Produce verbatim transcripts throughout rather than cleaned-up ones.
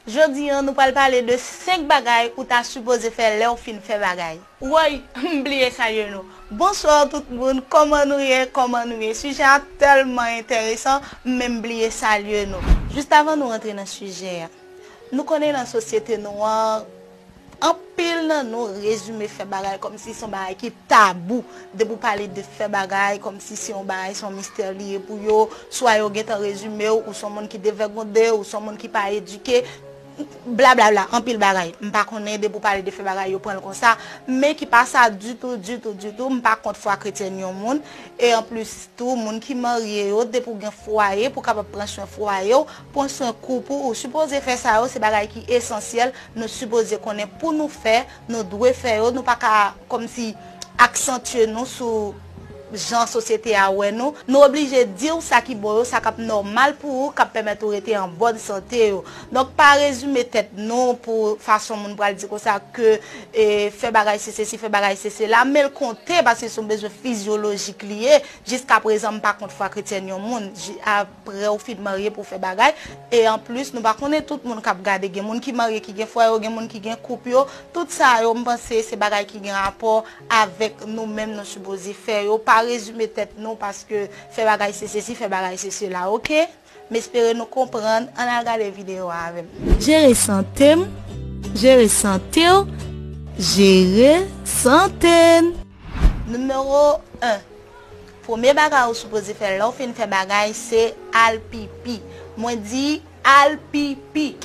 Jodi a, nou pral pale de senk bagay ou ta sipoze fè lè w fin fè bagay. Woy, m bliye salye nou. Bonswa tout moun, kòman nou ye, kòman nou ye? Sijè a tèlman enteresan, m menm bliye salye nou. Jis avan nou rantre nan sijè a, nou konnen nan sosyete nou an, anpil nan nou rezime fè bagay kòmsi se yon bagay ki tabou. Depi w pale de fè bagay, kòmsi se yon bagay, se yon mistè li ye pou yo. Swa yo gentan rezime w, ou se yon moun ki devègonde, ou se yon moun ki pa edike. Blablabla, anpil bagay. M pa konnen, depi w pale de fè bagay, yo pran l konsa. Men ki pa sa ditou, ditou, ditou. M pa kont fwa kretyèn yon moun. E anplis tou, moun ki marye yo, depi w gen fwaye, pou w kapab pran swen fwaye w, pran swen koup ou, ou sipoze fè sa yo, se bagay ki esansyèl, nou sipoze konnen pou nou fè, nou dwe fè yo, nou pa ka kòmsi aksantye nou sou jan sosyete a wè nou. Nou oblije di w sa ki bon yo, sa k ap nòmal pou ou, k ap pèmèt ou rete an bòn sante yo. Donk, pa rezime tèt nou pou fason moun pral di konsa ke, e, fè bagay se sesi, fè bagay se sela, men l konte paske se yon bezwen fizyolojik li ye. Jiskaprezan, m pa kont fwa kretyèn yon moun. Ji-, a, Prè ou fin marye pou w fè bagay. E anplis, nou pa konnen tout moun k ap gade. Gen moun ki marye, ki gen fwaye yo, gen moun ki gen koup yo. Tout sa yo, m panse se bagay ki gen rapò avèk nou menm nou sipoze fè yo. Pa rezime tèt nou paske fè bagay se sesi, fè bagay se sela, oke? M espere nou konprann. Ann al gade videyo a avè m. Jere sante m, jere sante w, jere sante n. Nimewo en. Premye bagay ou sipoze fè lè w fin fè bagay, se al pipi. Mwen di, al pipi.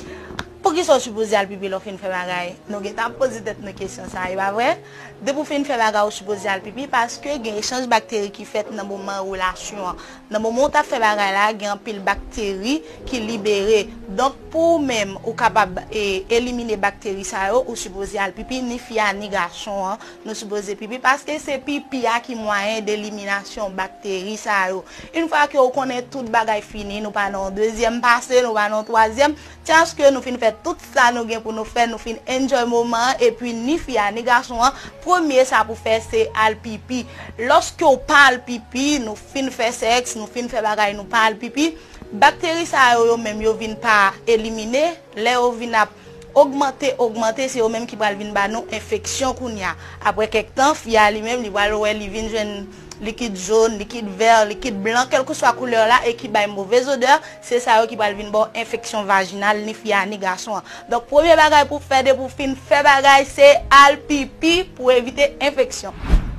Poukisa w sipoze al pipi lè w fin fè bagay? Nou gentan ap poze tèt nou kesyon sa, e pa vre? Depi w fin fè bagay, ou sipoze al pipi, paske gen echanj bakteri ki fèt nan moman relasyon an. Nan moman w t ap fè bagay la, gen anpil bakteri ki libere. Donk, pou ou menm, ou kapab, e, elimine bakteri sa yo, ou sipoze al pipi, ni fi a, ni gason an. Nou sipoze pipi paske se pipi a ki mwayen deliminasyon bakteri sa yo. Yon fwa ke ou konnen tout bagay fini, nou pa nan yon dezyèm pase, nou pa nan yon twazyèm, chans ke nou fin fè tout sa nou gen pou nou fè, nou fin enjoy moman an, epi ni fi a, ni gason an, premye sa pou fè se al pipi. Lòske w pa al pipi, nou fin fè sèks, nou fin fè bagay, nou pa al pipi, bakteri sa yo, yo menm, yo vin pa elimine. Lè yo vin ap ogmante, ogmante, se yo menm ki pral vin ba nou enfeksyon kounye a. Apre kèk tan, fi a li menm, li pral wè, li vin jwenn likid jòn, likid vè, likid blan, kèlkeswa koulè la, e ki bay movèz odè, se sa yo ki pral vin ba w enfeksyon vajinal, ni fi a, ni gason an. Donk, premye bagay pou w fè depi w fin fè bagay, se al pipi pou w evite enfeksyon.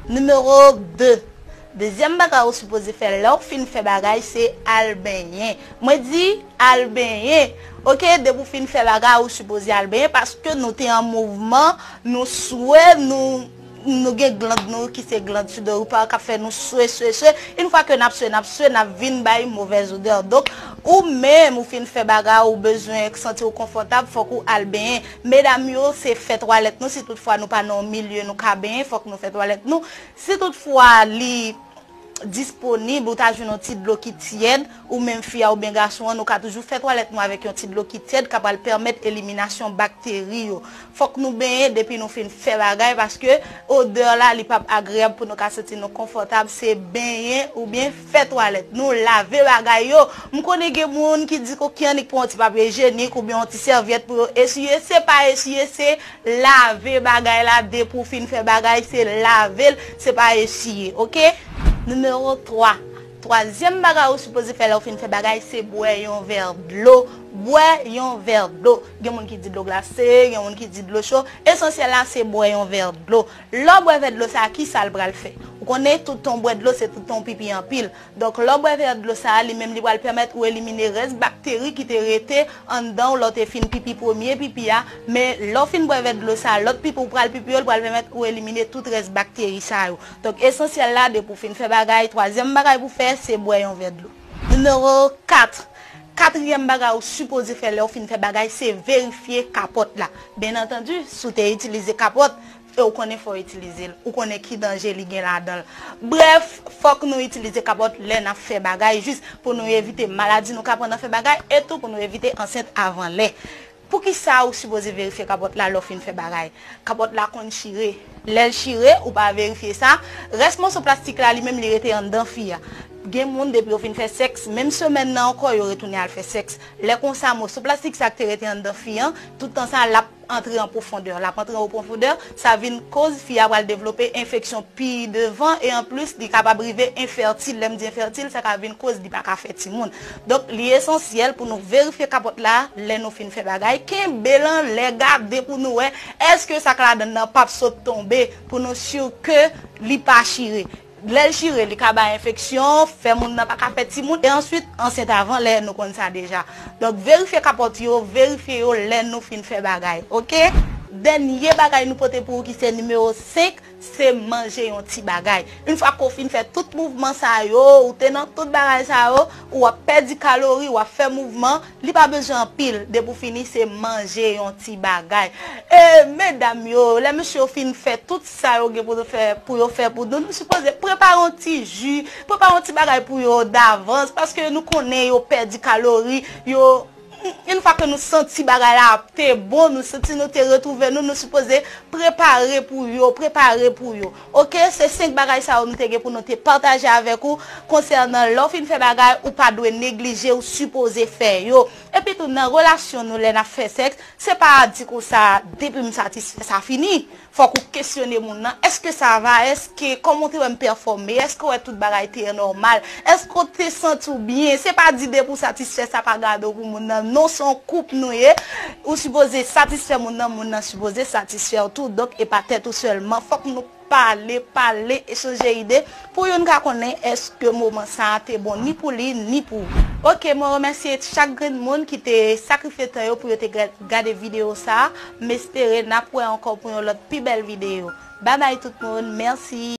Nimewo de. Dezyèm bagay ou sipoze fè lè w fin fè bagay, se al benyen. Mwen di, al benyen. Oke, depi w fin fè bagay, ou sipoze al benyen paske nou te an mouvman, nou swe, nou, nou gen gland nou ki se gland sudoripares k ap fè nou swe, swe, swe. Yon fwa ke n ap swe, n ap swe, n ap vin bay movèz odè. Donk, ou menm, ou fin fè bagay, ou bezwen santi w konfòtab, fòk ou al benyen. Medam yo, se fè twalèt nou, si toutfwa nou pa nan yon milye nou ka benyen, fòk nou fè twalèt nou. Si toutfwa li disponib, ou ta jwenn yon ti dlo ki tyèd, ou menm fi a oubyen gason an, nou ka toujou fè twalèt nou avèk yon ti dlo ki tyèd, k ap pral pèmèt eliminasyon bakteri yo. Fòk nou benyen depi nou fin fè bagay, paske odè la, li p ap agreyab pou nou ka santi nou konfòtab, se benyen oubyen fè twalèt nou, lave bagay yo. M konnen gen moun ki di, "Oke, annik pran yon ti papye ijyenik oubyen yon ti sèvyèt pou yo esiye." Se pa esiye, se lave bagay la, depi w fin fè bagay, se lave l, se pa esiye, oke? Nimewo twa. Twazyèm bagay ou sipoze fè lè w fin fè bagay, se bwè yon vè dlo. Bwè yon vè dlo. Gen moun ki di dlo glase, gen moun ki di dlo cho. Esansyèl la, se bwè yon vè dlo. Lè w bwè vè dlo sa, kisa l pral fè? Ou konnen, tout tan w bwè dlo, se tout tan w pipi anpil. Donk, lè w bwè vè dlo sa a, li menm li pral pèmèt ou elimine rès bakteri ki te rete anndan w lè w te fin pipi premye pipi a. Men, lè w fin bwè vè dlo sa a, lòt pipi ou pral pipi yo, li pral pèmèt ou elimine tout rès bakteri sa yo. Donk, esansyèl la, depi w fin fè bagay, twazyèm bagay pou w fè, se bwè yon vè dlo. Nimewo kat. Katriyèm bagay ou sipoze fè lè w fin fè bagay, se verifye kapòt la. Byen antandi, si w te itilize kapòt, e ou konnen fò w itilize l, ou konnen ki danje li gen ladan l. Brèf, fòk nou itilize kapòt lè n ap fè bagay, jis pou nou evite maladi nou ka pran nan fè bagay, e tou pou nou evite ansent avan lè. Poukisa ou sipoze verifye kapòt la lè w fin fè bagay? Kapòt la konn chire. Lè l chire, ou pa verifye sa, rès moso plastik la, li menm, li rete anndan fi a. Gen moun, depi yo fin fè sèks, menm semèn nan ankò, yo retounen al fè sèks. Lè konsa, moso plastik sa k te rete anndan fi an, tout tan sa, l ap antre an pwofondè. L ap antre an pwofondè, sa vin koz fi a pral devlope enfeksyon pi devan, e anplis, li kapab rive enfètil. Lè m di enfètil, sa ka vin koz li pa ka fè timoun. Donk, li esansyèl pou nou verifye kapòt la lè nou fin fè bagay. Kenbe l anlè, gade pou nou wè èske sa k ladan nan p ap sot tonbe, pou nou si ke li pa chire. Lè l chire, li ka bay enfeksyon, fè moun nan pa ka fè timoun, e answit ansent avan lè, nou konn sa deja. Donk, verifye kapòt yo, verifye yo lè nou fin fè bagay, oke? Dènye bagay nou pote pou ou ki se nimewo senk, se manje yon ti bagay. Yon fwa ke w fin fè tout mouvman sa yo, ou te nan tout bagay sa yo, ou ap pèdi kalori, w ap fè mouvman, li pa bezwen anpil, depi w fini se manje yon ti bagay. E medam yo, lè mesye yo fin fè tout sa yo gen pou yo fè, pou yo fè pou nou, nou sipoze prepare yon ti ji, prepare yon ti bagay pou yo davans, paske nou konnen yo pèdi kalori, yo, yon fwa ke nou santi bagay la te bon, nou santi nou te retwouve nou, nou sipoze prepare pou yo, prepare pou yo. Oke, se senk bagay sa yo nou te gen pou nou te pataje avèk ou konsènan lè w fin fè bagay, ou pa dwe neglije, ou sipoze fè yo. Epi tou, nan relasyon nou, lè n ap fè sèks, se pa di konsa, depi m satisfè, sa fini. Fòk ou kesyone moun nan, èske sa va, èske, kòman w te wè m pèfòme, èske w wè tout bagay te nòmal, èske w te santi w byen? Se pa di depi w satisfè, sa pa gade w pou moun nan. Non, se yon koup nou ye. Ou sipoze satisfè moun nan, moun nan sipoze satisfè w tou. Donk, e pa tèt ou sèlman. Fòk nou pale, pale, echanje ide pou youn ka konnen èske moman sa a te bon ni pou li, ni pou ou. Oke, mwen remèsye chak grenn moun ki te sakrifye tan yo pou yo te ga- gade videyo sa a. M espere n ap wè ankò pou yon lòt pi bèl videyo. Babay tout moun, mèsi.